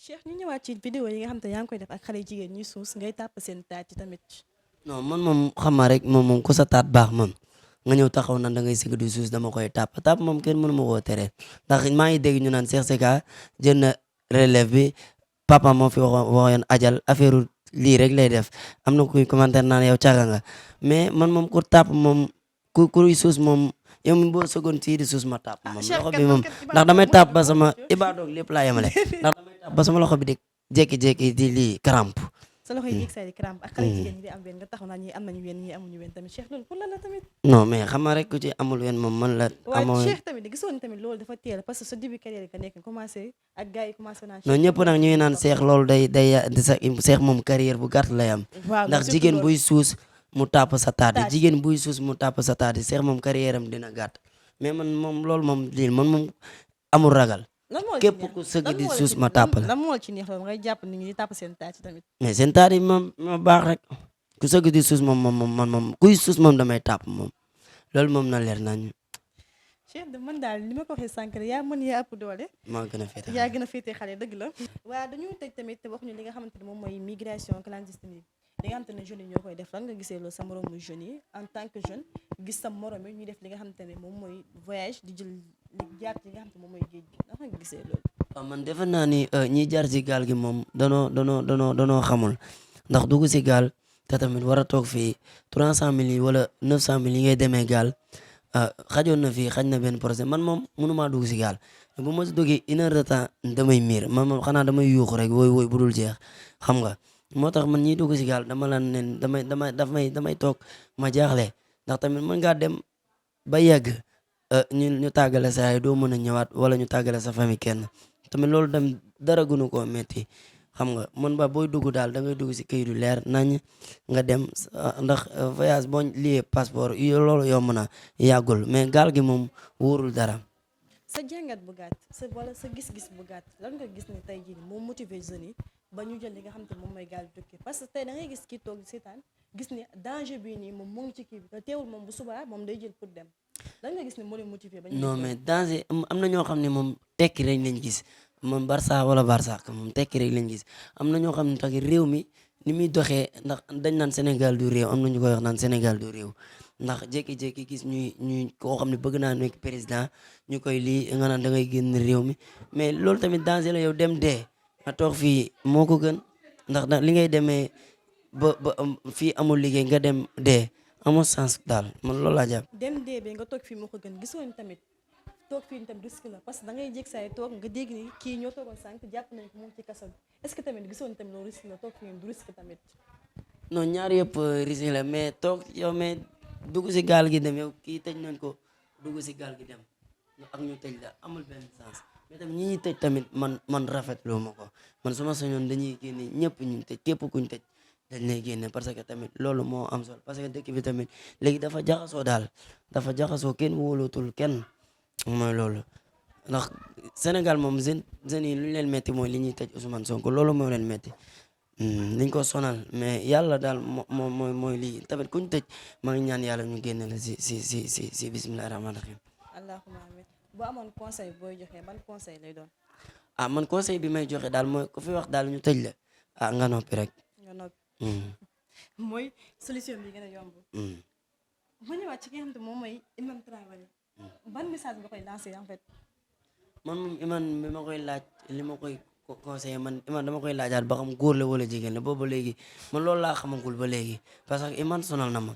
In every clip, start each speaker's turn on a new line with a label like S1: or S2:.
S1: Cheikh ñu ñëwaat ci vidéo yi nga xam te yaa ngi koy def ak xale jigéen ñuy suus ngay tàpp seen taat yi tamit.
S2: non man moom xam ma rek moom ku sa taat baax man nga ñëw taxaw nan da ngay sëgg di suus dama koy tàpp moom kenn mënu ma koo tere ndax maa ngi dégg ñu naan Cheikh Secka jël na relève bi papa moo fi waxoon ajal affaire lii rek lay def am na kuy commentaire naan yow caaga nga mais man moom ku tàpp moom kuy suus moom yow mi boo sëggoon sii di suus ma tàpp moom loxo bi moom ndax damay tàpp ba sama ibaadoog lépp laa yemale ndax damay tàpp ba sama loxo bi di jékki-jékki di lii crampe
S1: sa loxo yi yéeg say di crampe ak xale jigéen ñi di am ween nga taxaw naa ñi am nañu ween ñi amuñu ween tamit Cheikh loolu pour la la tamit.
S2: non mais xam nga rek ku ci amul ween moom man la amoo
S1: waaye Cheikh tamit gisoon tamit loolu dafa teel parce que sa début carrière nga nekk commencé ak gars yi commencé naa
S2: non ñëpp nag ñu ngi naan Cheikh loolu day Cheikh moom carrière bu gàtt lay am ndax jigéen buy suus mu tàpp sa taati jigéen buy suus mu tàpp sa taati Cheikh moom carrière am dina gàtt mais man moom loolu moom lii man moom amul ragal képp ku sëgg di suus ma tàpp la
S1: lan moo ci neex loolu ngay jàpp nit ñi di tàpp seen taat yi tamit
S2: mais seen taat yi ma baax rek ku sëgg di suus moom kuy suus moom damay tàpp moom loolu moom na leer nañu
S1: Cheikh de man daal li ma ko waxee sànq yaa mën yaa ëpp doole
S2: maa gën a féete
S1: yaa gën a féete xale dëgg la waaw dañu tëj tamit waxuñu li nga xamante ne moom mooy migration clandestine li nga xamante ne jeunes yi ñoo koy def lan nga gisee loolu sa moromu jeunes yi en tant que jeune gis sa morom yi ñuy def li nga xamante ne moom mooy voyage di jël jaar ci li nga xamante ne moom mooy géej gi ndax nga gisee loolu
S2: waaw man defe naa ni ñiy jaar si gaal gi moom danoo xamul ndax dugg si gaal te tamit war a toog fii 300 000 yi wala 900 000 yi ngay demee gaal xajoon na fii xaj na benn projet man moom mënumaa dugg si gaal bu ma si duggee 1 heure de temps damay miir man moom xanaa damay yuuxu rek wooy bu dul jeex xam nga moo tax man ñiy dugg si gaal dama lan nen damay toog ma jaaxle ndax tamit mën ngaa dem ba yegg ñu tàggale sa yaay doo mën a ñëwaat wala ñu tàggale sa famille kenn tamit loolu dem dara gënu koo métti xam nga man ba booy dugg daal da ngay dugg si këyit yu leer nañ nga dem ndax voyage boo lié passeport loolu yomb na yàggul mais gaal gi moom wóorul dara.
S1: sa jàngat bu gàtt wala sa gis-gis bu gàtt lan nga gis ne tey jii moo motiver jeunes yi ba ñu jël li nga xam te moom mooy gaal bi tukki parce que tey da ngay gis kii toog seetaan gis ne danger bii nii moom mu ngi ci kii bi te teewul moom bu subaa moom day jël pour dem lan nga gis ne moo leen motiver ba ñu
S2: non mais danger am na ñoo xam ne moom tekki rek lañ gis moom Barça wala Barça moom tekki rek lañ gis am na ñoo xam ne tax réew mi ni muy doxee ndax dañ naan Sénégal du réew am na ñu koy wax naan Sénégal du réew ndax jékki-jékki gis ñuy koo xam ne bëgg naa nekk président ñu koy lii nga naan da ngay génn réew mi mais loolu tamit danger la yow dem dee nga toog fii moo ko gën ndax li ngay demee ba fii amul liggéey nga dem dee amul sens daal man loolu laa jàpp.
S1: dem dee bi nga toog fii moo ko gën gisoon tamit toog fii tamit risque la parce que da ngay jég saay toog nga dégg ni kii ñoo toogoon sànq jàpp nañ ko moom ci kaso bi est-ce que tamit gisoon tamit loolu risque la toog fii du risque tamit.
S2: non ñaar yëpp risque la mais toog yow mais dugg si gaal gi dem yow kii tëj nañ ko dugg si gaal gi dem ak ñu tëj la amul benn sens mais tamit ñi ñuy tëj tamit man rafetlu ma ko man su ma sañoon dañuy génne ñëpp ñu tëj képp kuñ tëj dañ lay génne parce que tamit loolu moo am solo parce que dëkk bi tamit léegi dafa jaxasoo daal dafa jaxasoo kenn wóolootul kenn mooy loolu ndax Sénégal moom jeunes yi lu ñu leen metti mooy li ñuy tëj Ousmane Sonko loolu moo leen metti liñ ko sonal mais yàlla daal mooy lii tamit kuñ tëj maa ngi ñaan yàlla ñu génne la si bismillahi rahmaani rahim.
S1: allahumma amiin boo amoon conseil booy joxe ban conseil lay doon.
S2: man conseil bi may joxe daal mooy ku fi wax daal ñu tëj la nga noppi rek.
S1: nga noppi. mooy solution bi gën a yomb. ma ñëwaat ci ki nga xam te moom mooy Imam Traoré ban message nga koy lancé en fait.
S2: man moom Imam bi ma koy laaj li ma koy conseillé man Imam dama koy laajaat ba xam góor la wala jigéen la boobu ba léegi man loolu laa xamagul ba léegi parce que Imam sonal na ma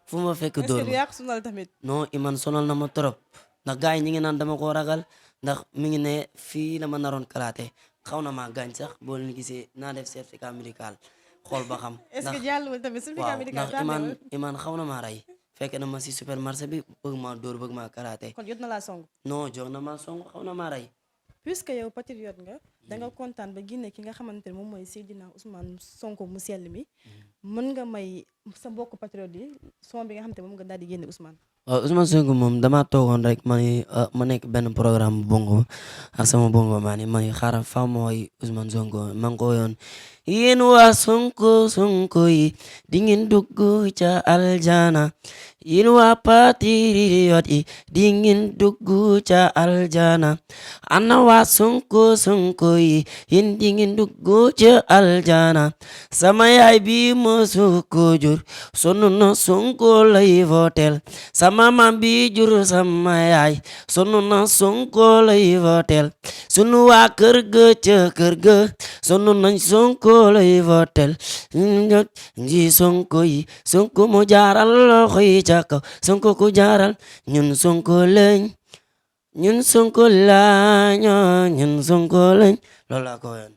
S2: fu ma fekk dóor ma
S1: est-ce que sonal tamit.
S2: non Imam sonal na ma trop ndax gars yi ñi ngi naan dama koo ragal ndax mi ngi ne fii la ma naroon kalaate xaw na maa gaañ sax boo leen gisee naa def certificat médical xool ba xam.
S1: est-ce que jàllul tamit certificat médical
S2: ndax Imam xaw na maa rey fekk na ma si supermarché bi bëgg maa dóor bëgg maa kalaate.
S1: kon jot na laa song.
S2: non jot na maa song xaw na maa rey.
S1: puisque yow patriote nga da nga kontaan ba génne ki nga xamante ne moom mooy Seydina Ousmane Sonko mu sell mi mën nga may sa mbokk patriote yi son bi nga xamante moom nga daal di génne Ousmane.
S2: waaw Ousmane Sonko moom damaa toogoon rek ma nekk benn programme bongo ak sama bongo maa ni xaaral faa ma woy Ousmane Sonko maa ngi ko woyoon yéen waa Sonko yi di ngeen dugg ca aljana yéen waa patriote yi di ngeen dugg ca aljana ana waa sonko sonko yi yéen di ngeen dugg ca aljana sama yaay bi mosu ko jur sonu na sonko lay votel sama mam bi jur sama yaay sonu na sonko lay votel sunu waa kër ga ca kër ga sonu nañ sonko lay votel nji sonko yi sonko mo jaaral loxo yi ca kaw sonko ku jaaral ñun sonko lañ ñun sonko lañ ñun sonko lañ loolu laa ko woyoon.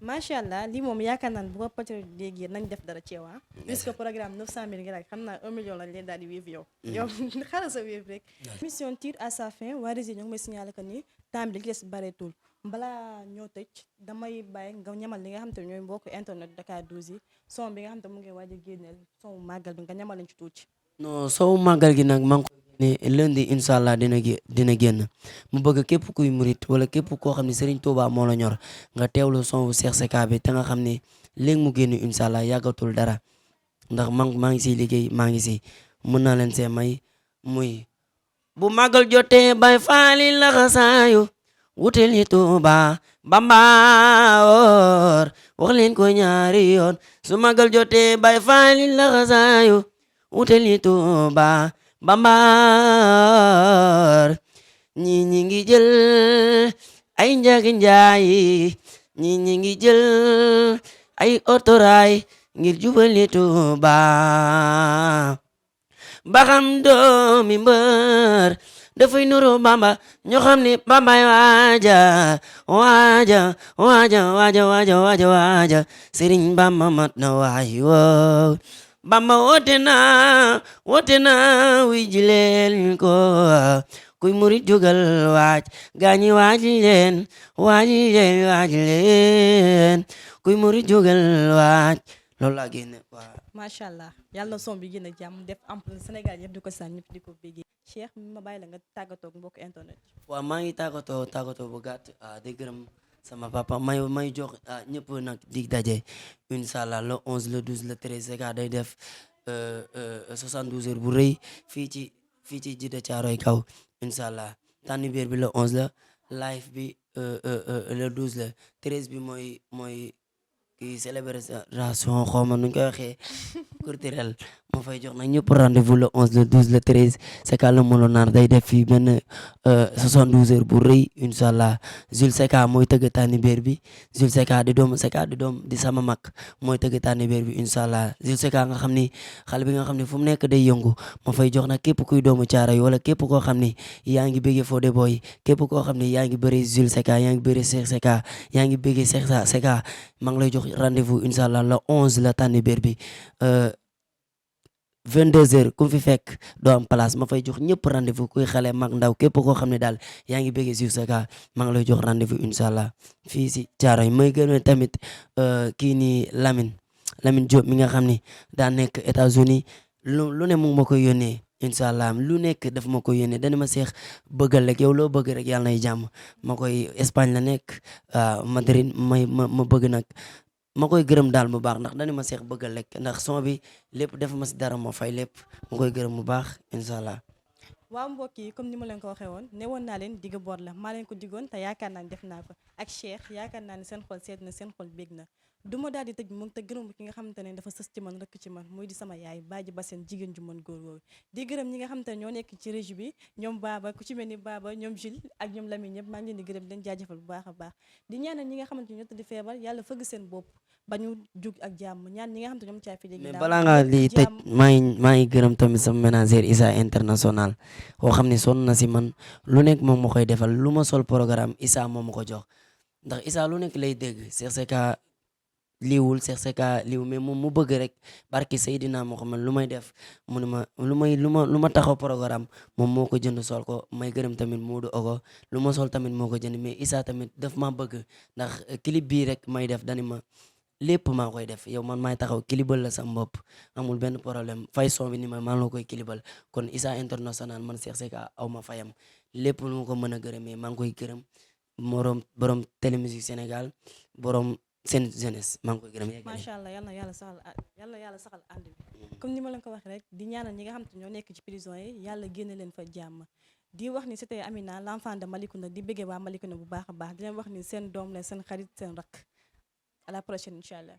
S1: macha allah lii moom yaakaar naa ne bu ko patriote léegi nañ def dara ci yow puisque programme 900000 nga laaj xam naa 1 million lañ leen daal di wéef yow. yow xaaral sa wéef rek. émission tire à sa fin waa Rési ñoo ngi may signaler que ni temps bi li ci des bareetul balaa ñoo tëj damay bàyyi nga ñamal li nga xam te ñooy mbokk internet Dakar 12 yi son bi nga xam te mu ngi waaj a génneel son màggal bi nga ñamal lañ ci tuuti.
S2: non soo màggal gi nag maa ngi koy ne lundi incha allah dina génn mu bëgg képp kuy murit wala képp koo xam ne Serigne Touba moo la ñor nga teewlu son wu Cheikh Secka bi te nga xam ne léegi mu génn incha allah yàggatul dara ndax maa ngi siy liggéey maa ngi si mën naa leen see may muy bu màggal jotee bay faali laxasaayu wuteli Touba Bamba woor wax leen ko ñaari yoon su màggal jotee bay faali laxasaayu wuteli Touba Bamba woor ñi ngi jël ay njagi njaay ñi ngi jël ay otoraay ngir jubali Touba ba xam doomi mbër dafay nuru Bamba ñoo xam ni Bambay waaja Sëriñ Bamba mat na waay woo Bamba woote na wi jileen ko kuy murit jógal waaj gaañi waaj leen kuy murit jógal waaj loolu laa génne waaw.
S1: macha allah yàlla na son bi gën a jàmm def ample Sénégal yëpp di ko saan ñëpp di ko béggee. Cheikh ma bàyyi la nga tàggatoo ak mbokk internet.
S2: waaw maa ngi tàggatoo bu gàtt di gërëm sama papa may jox ñëpp nag dig daje inshallah le 11 le 12 le 13 Secka day def 72 heures bu rëy fii ci Jidda Caaroy kaw inshallah tànn biir bi le 11 la live bi le 12 la 13 bi mooy kii célébration xawma nuñ koy waxee culturel moo fay jox nag ñëpp rendez-vous le 11 le 12 le 13 Secka le Molonar day def fii benn 72 heures bu rëy inshallah Jules Secka mooy tëgg tànnibéer bi Jules Secka di doom di sama mag mooy tëgg tànnibéer bi inshallah Jules Secka nga xam ni xale bi nga xam ni fu mu nekk day yëngu moo fay jox nag képp kuy doomu caara yi wala képp koo xam ni yaa ngi bëggee Fodé Boy képp koo xam ni yaa ngi bëri Jules Secka yaa ngi bëri Cheikh Secka yaa ngi bëggee Cheikh Secka maa ngi lay jox rendez-vous inshallah le 11 la tànnibéer bi 22h ku fi fekk doo am place ma fay jox ñëpp rendez-vous kuy xale mag ndaw képp koo xam ne daal yaa ngi bëggee Jules Secka maa ngi lay jox rendez-vous inshallah fii si Thiaroye may gën tamit kii nii Lamine Diop mi nga xam ni daa nekk États-Unis lu ne mu ngi ma koy yónnee inshallah lu nekk daf ma koy yónnee dana ma seex bëggal rek yow loo bëgg rek yàlla nay jàmm ma koy Espagne la nekk Madrid ma bëgg nag ma koy gërëm daal bu baax ndax dañu ma seex bëggal lekk ndax son bi lépp def ma si dara moo fay lépp ma koy gërëm bu baax inshallah.
S1: waaw mbokk yi comme ni ma leen ko waxee woon ne woon naa leen digg boor la maa leen ko diggoon te yaakaar naa ne def naa ko ak Cheikh yaakaar naa ne seen xol seet na seen xol bég na du ma daal di tëj moom te gërëm ki nga xamante ne dafa sës ci man rëkk ci man muy di sama yaay baaji ba seen jigéen ju mën góor woowu di gërëm ñi nga xamante ne ñoo nekk ci régie bi ñoom Baba ku ci mel ni Baba ñoom Jules ak ñoom Lamine ñëpp maa ngi leen di gërëm leen jaajëfal bu baax a baax di ñaanal ñi nga xamante ne ñoo tëdd feebar yàlla fëgg seen bopp ba ñu jug ak jàmm ñaan ñi nga xamante ñoom caay fi léegi
S2: mais balaa nga lii tëj maa ngi gërëm tamit sama ménagère Issa International koo xam ne sonn na si man lu nekk moom ma koy defal lu ma sol programme Issa moom ma ko jox ndax Issa lu nekk lay dégg Cheikh Secka liiwul Cheikh Secka liiw mais moom mu bëgg rek barki Seydina Muhammad lu may def mu ne ma lu ma taxaw programme moom moo ko jënd sol ko may gërëm tamit Moodu Ogo lu ma sol tamit moo ko jënd mais Issa tamit daf ma bëgg ndax clip bii rek may def dani ma lépp maa koy def yow man maay taxaw kilibal la sam bopp amul benn problème fay son bi ni ma maa la koy kilibal kon Issa International man Cheikh Secka aw ma fayam lépp lu ma ko mën a gërëmee maa ngi koy gërëm borom télémusique Sénégal borom seen jeunesse maa ngi koy gërëm.
S1: macha allah yal na yàlla saxal yàlla saxal ànd bi comme ni ma leen ko waxee rek di ñaanal ñi nga xam te ñoo nekk ci prison yi yàlla génne leen fa jàmm di wax ni c'était Amina l'enfant de Malicounda di bëggee waa Malicounda bu baax a baax di leen wax ni seen doom la seen xarit seen rakk à la prochaine incha allah.